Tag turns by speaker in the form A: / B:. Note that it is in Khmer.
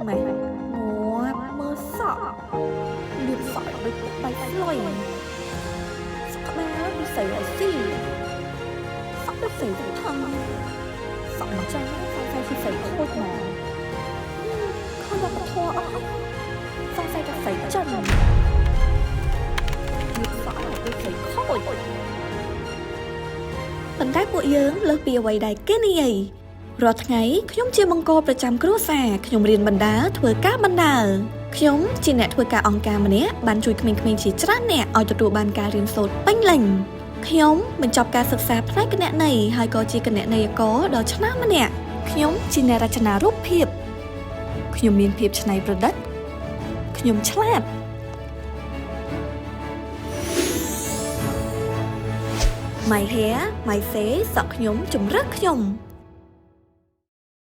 A: ម៉ែងាប់មើលសក់លៀបសក់ដូចបាយស្លុយសក់ក្បាលដូចស្រីរស៊ីសក់ដូចស្រីថងសក់មកចឹងសង្ស័យជាស្រីខូចមកខូចវប្បធម៌អស់សង្ស័យថាស្រីចិនលៀបសក់ដូចស្រីខូចប៉ុន្តែពួកយើងលើសពីអ្វីដែលគេនិយាយរាល់ថ្ងៃខ្ញុំជាបង្គោលប្រចាំគ្រួសារខ្ញុំរៀនបណ្ដាធ្វើការបណ្ដាខ្ញុំជាអ្នកធ្វើការអង្គការម្នាក់បានជួយក្មេងៗជាច្រើនអ្នកឲ្យទទួលបានការរៀនសូត្រពេញលេញខ្ញុំបញ្ចប់ការសិក្សាផ្នែកគណនេយ្យហើយក៏ជាគណនេយ្យករដ៏ឆ្នើមម្នាក់ខ្ញុំជាអ្នករចនារូបភាពខ្ញុំមានភាពច្នៃប្រឌិតខ្ញុំឆ្លាត My hair, my say សក់ខ្ញុំជម្រើសខ្ញុំ។